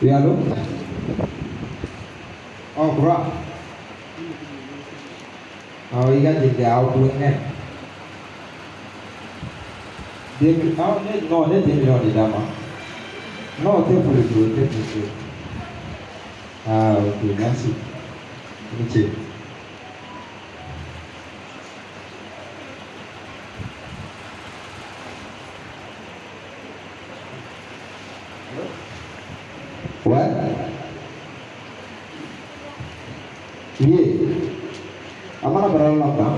Oui, allô? Ɔ, kura. Awɔ, i ka jeli aw tulonkɛ. 2 millions, awɔ, ne non, ne 2 millions de d'a ma. Non, o tɛ foyi o tɛ foyi. Ah, ok, merci. I ni ce. Ouais. Ye. A mana baara la ban.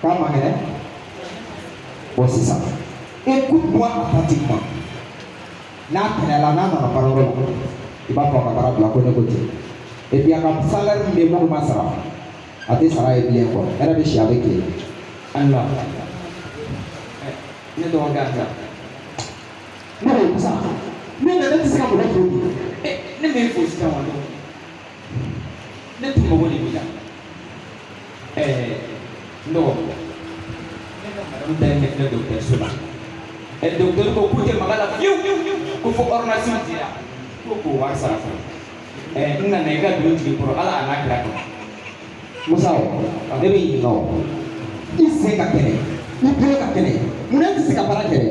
K'a man kɛnɛ. Bon, sisan. Écoute-moi attentivement. N'a kɛnɛyala, n'a nana baarayɔrɔ la, i b'a fɔ a ka baara bila ko ne ko ten. Et puis a ka salaire min bɛ yen minnu ma sara, a tɛ sara ye bilen quoi. Hɛrɛ bɛ si, a bɛ tilen. Allah. Ne dɔgɔkɛ Asa. Ne ko Musa, ne nana, ne tɛ se ka mɔgɔ fo bi. Ne m'e fo sisan wa dɔgɔ? Ne tun mago de b'i la. N dɔgɔ, ne ka madame dalen bɛ filɛ dɔgɔtɔrɔso la. Docteur ko k'u tɛ maga la fiyewu, ko fo ordonnance dira ko k'o wari sara fɔlɔ. N nana i ka don jigi kɔrɔ, Ala a n'a kira kama. Musa o, ne bɛ ɲininka o. I sen ka kɛnɛ, i bolo ka kɛnɛ, munna e tɛ se ka baara kɛ dɛ?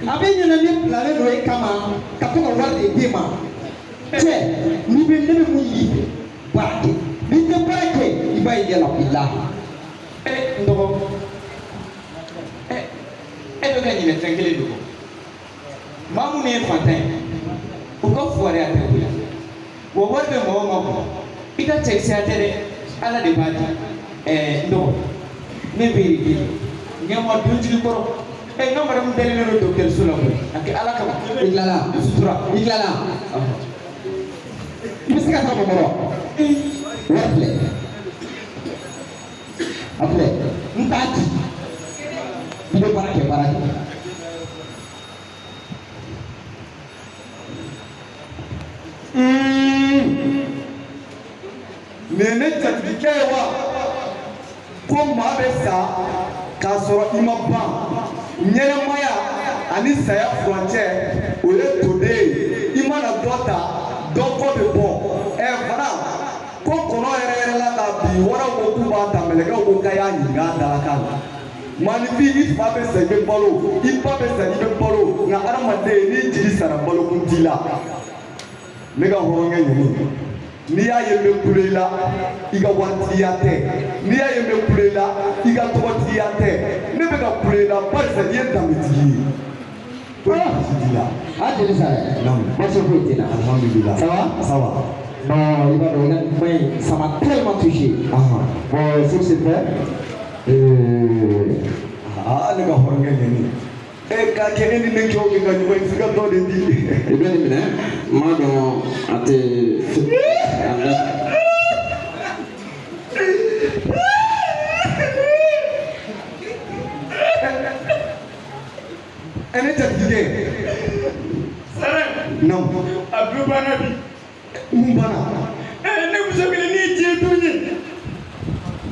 A bɛ ɲɛna ne bilalen don e kama ka to ka wari de d'e ma. Cɛ, n'i bɛ ne bɛ mun ɲini i fɛ, baara kɛ. N'i tɛ baara kɛ, i b'a ye ɲɛ la bilahi. N dɔgɔ, e bɛ ka ɲinɛ fɛn kelen de kɔ. Maa minnu ye fantan ye, u ka fugariya tɛ koyi. Wa wari bɛ mɔgɔ ma kun, i ka cɛkisɛya tɛ dɛ, Ala de b'a di. N dɔgɔ, ne bɛ de deli, ɲɛma don jigi kɔrɔ. N ka madame dalen don dɔgɔtɔrɔso la koyi, a kɛ Ala kama. I tilala? I sutura. I tilala? I bɛ se ka taa mɔgɔ wari filɛ, a filɛ, n t'a di. I bɛ baara kɛ, baara kɛ. Nin ye ne jatigikɛ ye wa? Ko maa bɛ sa k'a sɔrɔ i ma ban ɲɛnamaya ani saya furancɛ, o ye toden ye. I mana dɔ ta, dɔ kɔ bɛ bɔ. Ɛ fana ko kɔnɔ yɛrɛ yɛrɛ la ka bi waraw ko k'u b'a ta, mɛlɛkɛw ko k'a y'a ɲininka a dalakan na. Maaninfin, i fa bɛ sa, i bɛ balo, i ba bɛ sa, i bɛ balo, nka hadamaden, n'i jigi sara, balokun t'i la. Ne ka hɔrɔnkɛ ɲini, n'i y'a ye n bɛ kule i la, i ka waritigiya tɛ. N'i y'a ye n bɛ kule i la, i ka tɔgɔtigiya tɛ. Ne bɛ ka kule i la barisa i ye danbetigi ye. Ko baasi t'i la? A jeli sa yɛrɛ. Naamu. Baasi foyi t'i la? Alhamdulilah. Ça va? Ça va. Non, i b'a dɔn, i ka nin kuma in, ça m'a tellement touché. Bon, sur ce fait, Aa, ne ka hɔrɔnkɛ ɲini, e k'a kɛ e ni ne kɛ o kɛ ka ɲɔgɔn ye, f'i ka dɔ de di. I bɛ nin minɛ, n b'a dɔn a tɛ a da. Ɛ, ne jatigikɛ. Sara. Naamu. A bɛɛ banna bi. Mun banna? Ne muso kelen ni diɲɛ dun ye.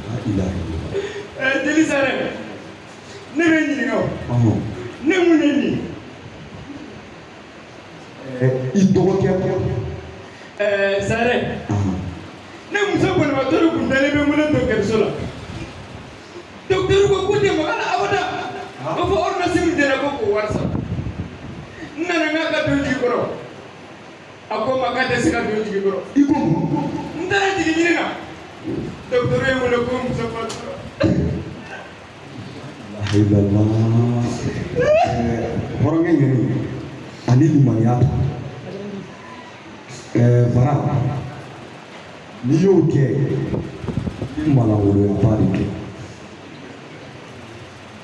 La ilaha illallah. Jeli Sara, ne bɛ ɲininka o. Ne mun ye nin? I dɔgɔkɛ. Sara, ne muso banabaatɔ de kun dalen bɛ n bolo dɔgɔtɔrɔso la. Docteur ko k'u tɛ maga la abada. Ko fo ordonnance min dira ko k'o wari sara. N nana n k'a ka don jigi kɔrɔ. A ko n ma k'a tɛ se ka don jigi kɔrɔ. I ko mun? N taara jigi ɲini na. Docteur ye n wele ko muso fatura. La ilaha. Hɔrɔnkɛ ɲɛni ani limaniya ta. Bara n'i y'o kɛ, i ye malawoloyaba de kɛ.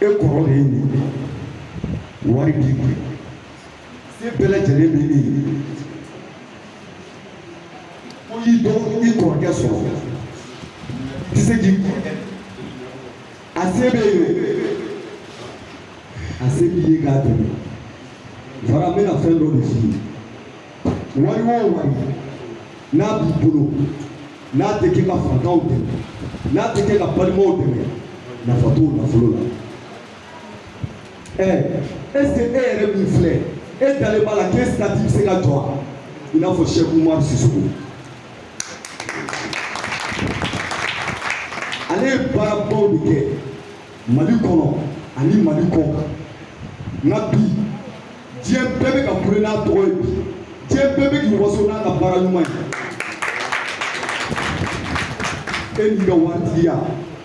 E kɔrɔ de ye nin ye, wari b'i kun, se bɛɛ lajɛlen bɛ e ye, ko i dɔgɔ i kɔrɔkɛ sɔrɔ, i tɛ se k'i kɔrɔkɛ, a se bɛ yen o, a se b'i ye k'a dɛmɛ. Fara, n bɛna fɛn dɔ de f'i ye. Wari o wari n'a b'i bolo, n'a tɛ kɛ ka fantanw dɛmɛ, n'a tɛ kɛ ka balimaw dɛmɛ, nafa t'o nafolo la. Ɛ, est ce que e yɛrɛ min filɛ, e dalen b'a la k'e statut bɛ se ka jɔ wa? i n'a fɔ Sɛki Umaru Sisoko. Ale ye baarabaw de kɛ Mali kɔnɔ ani Mali kɔkan. Nka bi diɲɛ bɛɛ bɛ ka kule n'a tɔgɔ ye, bi diɲɛ bɛɛ bɛ k'i waso n'a ka baara ɲuman ye. E n'i ka waritigiya,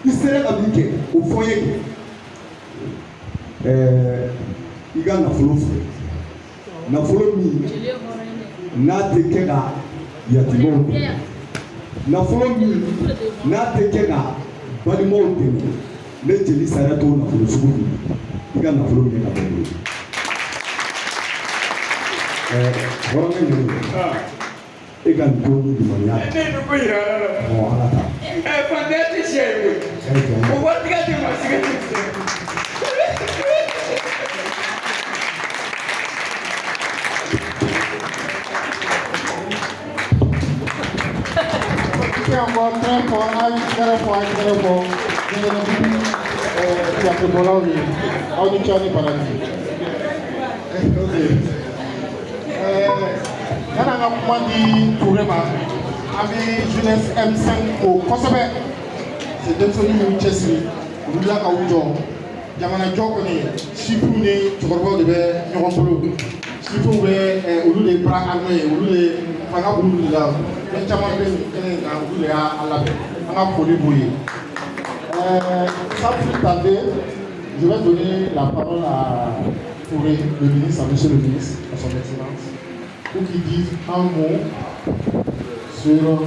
i sera ka min kɛ, o fɔ n ye kɛ. I ka nafolo filɛ, nafolo min n'a tɛ kɛ ka yatimɛw dɛmɛ, nafolo min n'a tɛ kɛ ka balimaw dɛmɛ, ne jeli sara t'o nafolo sugu min, i ka nafolo minɛ ka bɔ n bolo. Hɔrɔnkɛ ɲɔgɔn, e ka nin ko ni limaniya. Ne ye nin ko yira Ala la. Ɔ, Ala ta. Fantanya tɛ siya ye koyi. O waritigiya tɛ maa si ka cɛ kisɛ ye. Encore très fort, a ye tɛgɛrɛ fɔ, a ye tɛgɛrɛ fɔ. Ɲɛgɛnɛbugu théâtre ye, aw ni ce, aw ni baraji. Ok. Yan'an ka kuma di Touré ma, an bɛ jeunesse M5 fo kosɛbɛ. C'est denmisɛnninw y'u cɛsiri, u wulila ka u jɔ. Jamanajɔ kɔni, sifinw ni cɛkɔrɔbaw de bɛ ɲɔgɔn bolo. Sifinw bɛ olu de ye bras armé ye, olu de fanga b'olu de la. Fɛn caman bɛ nin kɛnɛ in kan, olu de y'a labɛn. An ka foli b'u ye. Sans plus tarder, je vais donner la parole à Touré, le ministre, à monsieur le ministre, à son excellence, pour qu'il dise un mot sur